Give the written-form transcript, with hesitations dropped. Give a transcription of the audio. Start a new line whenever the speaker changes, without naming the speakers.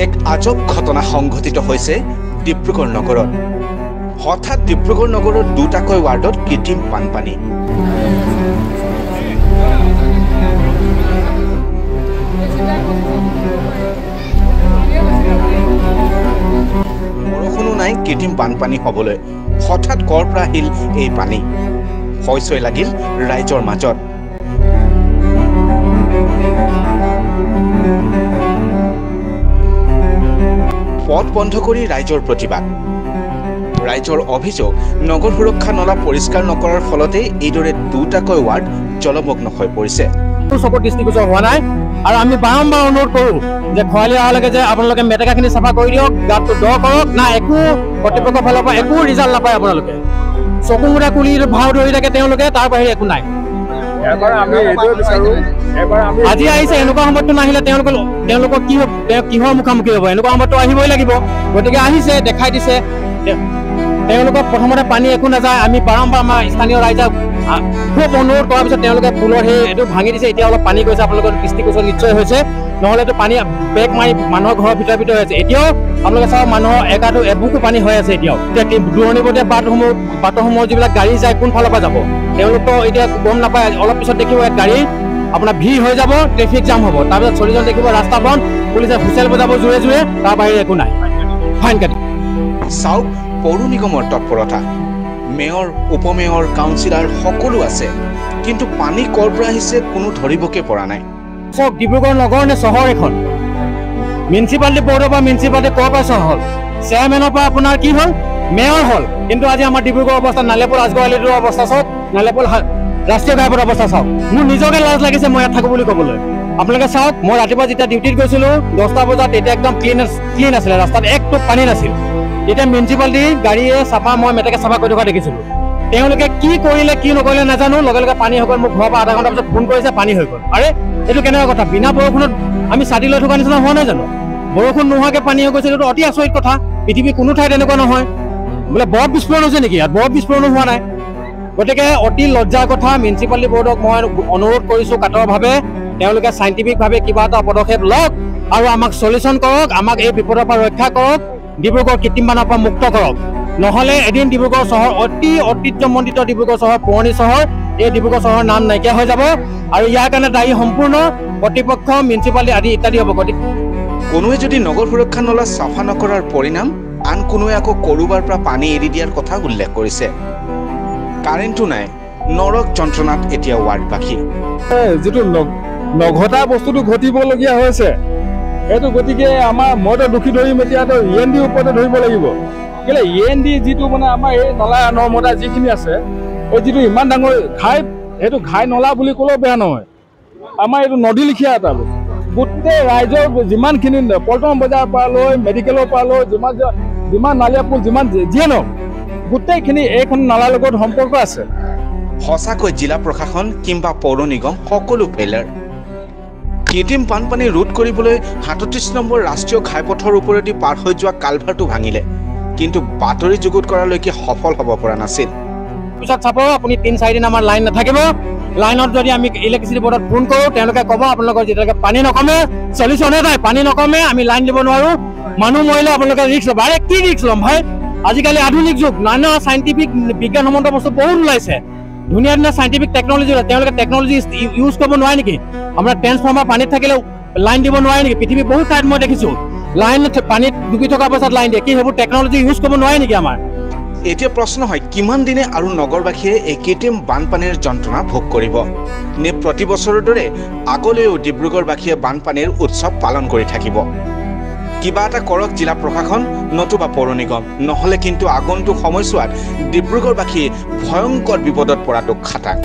এক আজব ঘটনা সংঘটিত হৈছে ডিব্ৰুগড় নগৰত। হঠাৎ ডিব্ৰুগড় নগৰৰ দুটাকৈ ৱাৰ্ডত কৃত্ৰিম বানপানী। বৰষুণো নাই কৃত্ৰিম বানপানী হ'বলৈ। হঠাৎ কৰ পৰা আহিল এই পানী? হয়চৈ লাগিল ৰাইজৰ মাজত। পথ বন্ধ কৰি ৰাইজৰ প্ৰতিবাদ। ৰাইজৰ অভিযোগ, নগৰ সুৰক্ষা নলা পৰিষ্কাৰ নকৰাৰ ফলতেই এইদৰে দুটাকৈ ৱাৰ্ড জলমগ্ন হৈ পৰিছে।
চকুত দৃষ্টিগোচৰ হোৱা নাই আৰু আমি বাৰম্বাৰ অনুৰোধ কৰোঁ যে খৰালি অহালৈকে যে আপোনালোকে মেটেকাখিনি চাফা কৰি দিয়ক, গাঁতটো দ কৰক। না একো কৰ্তৃপক্ষৰ ফালৰ পৰা একো ৰিজাল্ট নাপায়। আপোনালোকে চকু মুদা কুলি ভাও ধৰি থাকে তেওঁলোকে, তাৰ বাহিৰে একো নাই। আজি আহিছে, এনেকুৱা সময়ততো নাহিলে তেওঁলোকৰ কি হ'ব, তেওঁ কিহৰ মুখামুখি হ'ব? এনেকুৱা সময়ততো আহিবই লাগিব। গতিকে আহিছে, দেখাই দিছে। তেওঁলোকক প্ৰথমতে পানী একো নাযায়। আমি বাৰম্বাৰ আমাৰ স্থানীয় ৰাইজক খুব অনুৰোধ কৰাৰ পিছত তেওঁলোকে পুলৰ সেই এইটো ভাঙি দিছে। এতিয়া অলপ পানী গৈছে, আপোনালোকৰ দৃষ্টিগোচৰ নিশ্চয় হৈছে। নহ'লেতো পানী বেগ মাৰি মানুহৰ ঘৰৰ ভিতৰে ভিতৰে হৈ আছে। এতিয়াও আপোনালোকে চাওক, মানুহৰ একাটো এবুকো পানী হৈ আছে এতিয়াও। এতিয়া দূৰণিবতীয়া বাটসমূহৰ যিবিলাক গাড়ী যায় কোনফালৰ পৰা যাব তেওঁলোকতো এতিয়া গম নাপায়। অলপ পিছত দেখিব ইয়াত গাড়ী আপোনাৰ ভিৰ হৈ যাব, ট্ৰেফিক জাম হ'ব। তাৰপিছত চলিজন দেখিব ৰাস্তা বন্ধ, পুলিচে হুইচেল বজাব জোৰে জোৰে, তাৰ বাহিৰে একো নাই, ফাইন কাটি।
চাওক পৌৰ নিগমৰ তৎপৰতা। মেয়ৰ, উপমেয়ৰ, কাউন্সিলাৰ সকলো আছে, কিন্তু পানী কৰ পৰা আহিছে কোনো ধৰিবকে পৰা নাই।
চাওক, ডিব্ৰুগড় নগৰ নে চহৰ এখন? মিউনিচিপালিটি বৰ্ডৰ পৰা মিউনিচিপালিটি কৰ পৰা চহৰ হ'ল? চেয়াৰমেনৰ পৰা আপোনাৰ কি হ'ল? মেয়ৰ হ'ল। কিন্তু আজি আমাৰ ডিব্ৰুগড় অৱস্থা, নালেপুল আজগৰ অৱস্থা চাওক, নালেপুল ৰাষ্ট্ৰীয় ঘাইপথৰ অৱস্থা চাওক। মোৰ নিজকে লাজ লাগিছে মই ইয়াত থাকোঁ বুলি ক'বলৈ। আপোনালোকে চাওক, মই ৰাতিপুৱা যেতিয়া ডিউটিত গৈছিলোঁ 10টা বজাত, তেতিয়া একদম ক্লিন আছিলে, ৰাস্তাত এক টোপ পানী নাছিল। তেতিয়া মিউনিচিপালিটি গাড়ীয়ে চাফা, মই মেটেকে চাফা কৰি থকা দেখিছিলোঁ। তেওঁলোকে কি কৰিলে কি নকৰিলে নাজানো, লগে লগে পানী হৈ গ'ল। মোক ঘৰৰ পৰা আধা ঘণ্টাৰ পিছত ফোন কৰিছে, পানী হৈ গ'ল। আৰে এইটো কেনেকুৱা কথা? বিনা বৰষুণত আমি ছাতি লৈ থকা নিচিনা হোৱা নাই জানো? বৰষুণ নোহোৱাকৈ পানী হৈ গৈছে, এইটো অতি আচৰিত কথা। পৃথিৱীৰ কোনো ঠাইত এনেকুৱা নহয়। বোলে বৰফ বিস্ফোৰণ হৈছে নেকি? ইয়াত বৰফ বিস্ফোৰণো হোৱা নাই। গতিকে অতি লজ্জাৰ কথা। মিউনিচিপালিটি বৰ্ডক মই অনুৰোধ কৰিছোঁ কাতৰভাৱে, তেওঁলোকে চাইণ্টিফিকভাৱে কিবা এটা পদক্ষেপ লওক আৰু আমাক চলিউশ্যন কৰক, আমাক এই বিপদৰ পৰা ৰক্ষা কৰক, ডিব্ৰুগড় কৃত্ৰিম বানৰ পৰা মুক্ত কৰক। নহ'লে এদিন ডিব্ৰুগড় চহৰ, অতি ঐতিহ্যমণ্ডিত ডিব্ৰুগড় চহৰ, পুৰণি চহৰ, এই ডিব্ৰুগড় চহৰৰ নাম নাইকিয়া হৈ যাব। আৰু ইয়াৰ কাৰণে দায়ী সম্পূৰ্ণ কৰ্তৃপক্ষ, মিউনিচিপালিটি আদি ইত্যাদি হ'ব। গতিকে
কোনোৱে যদি নগৰ সুৰক্ষা নলা চাফা নকৰাৰ পৰিণাম, আন কোনোৱে আকৌ কৰোবাৰ পৰা পানী এৰি দিয়াৰ কথা উল্লেখ কৰিছে। কাৰেণ্টো নাই, নৰক যন্ত্ৰণাত এতিয়া ৱাৰ্ডবাসী।
যিটো নঘটা বস্তুটো ঘটিবলগীয়া হৈছে সেইটো, গতিকে আমাৰ মইতো দুখী ধৰিম এতিয়াতো ই এন ডিৰ ওপৰতে ধৰিব লাগিব। কেলে ই এন ডি যিটো মানে আমাৰ এই নলা নৰ্মদা যিখিনি আছে, এই যিটো ইমান ডাঙৰ ঘাই, সেইটো ঘাই নলা বুলি ক'লেও বেয়া নহয়, আমাৰ এইটো নদী লিখীয়া এটা বস্তু। গোটেই ৰাইজৰ যিমানখিনি পল্টন বজাৰৰ পৰা লৈ মেডিকেলৰ পৰা লৈ যিমান নালিয়াপুল যিমান যিয়ে নহওক, গোটেইখিনি এইখন নলাৰ লগত সম্পৰ্ক আছে।
সঁচাকৈ জিলা প্ৰশাসন কিংবা পৌৰ নিগম সকলো ফেইলাৰ। কৃত্ৰিম বানপানী ৰোধ কৰিবলৈ 37 নম্বৰ ৰাষ্ট্ৰীয় ঘাইপথৰ ওপৰেদি পাৰ হৈ যোৱা কালভাৰটো ভাঙিলে, কিন্তু বাতৰি যুগুত কৰালৈকে সফল হ'ব পৰা নাছিল।
পিছত চাব আপুনি 3-4 দিন আমাৰ লাইন নাথাকিব। লাইনত যদি আমি ইলেক্ট্ৰিচিটি বৰ্ডত ফোন কৰোঁ, তেওঁলোকে ক'ব আপোনালোকৰ যেতিয়ালৈকে পানী নকমে, চলিউশ্যনে নাই, পানী নকমে আমি লাইন দিব নোৱাৰোঁ, মানুহ মৰিলে আপোনালোকে ৰিস্ক ল'ব। আৰে কি ৰিস্ক ল'ম ভাই? আজিকালি আধুনিক যুগ, নানা চাইণ্টিফিক বিজ্ঞানসন্মত বস্তু বহুত ওলাইছে, ধুনীয়া ধুনীয়া চাইণ্টিফিক টেকনলজি ওলাইছে। তেওঁলোকে টেকনলজি ইউজ কৰিব নোৱাৰে নেকি? আপোনাৰ ট্ৰেন্সফৰ্মাৰ পানীত থাকিলে লাইন দিব নোৱাৰে নেকি? পৃথিৱীৰ বহুত ঠাইত মই দেখিছোঁ লাইন পানীত ডুবি থকা অৱস্থাত লাইন দিয়ে। কি সেইবোৰ টেকনলজি ইউজ কৰিব নোৱাৰে নেকি আমাৰ?
এতিয়া প্ৰশ্ন হয়, কিমান দিনে আৰু নগৰবাসীয়ে এই কৃত্ৰিম বানপানীৰ যন্ত্ৰণা ভোগ কৰিব? নে প্ৰতি বছৰৰ দৰে আগলৈও ডিব্ৰুগড়বাসীয়ে বানপানীৰ উৎসৱ পালন কৰি থাকিব? কিবা এটা কৰক জিলা প্ৰশাসন নতুবা পৌৰ নিগম, নহ'লে কিন্তু আগন্তুক সময়ছোৱাত ডিব্ৰুগড়বাসী ভয়ংকৰ বিপদত পৰাটো খাটাং।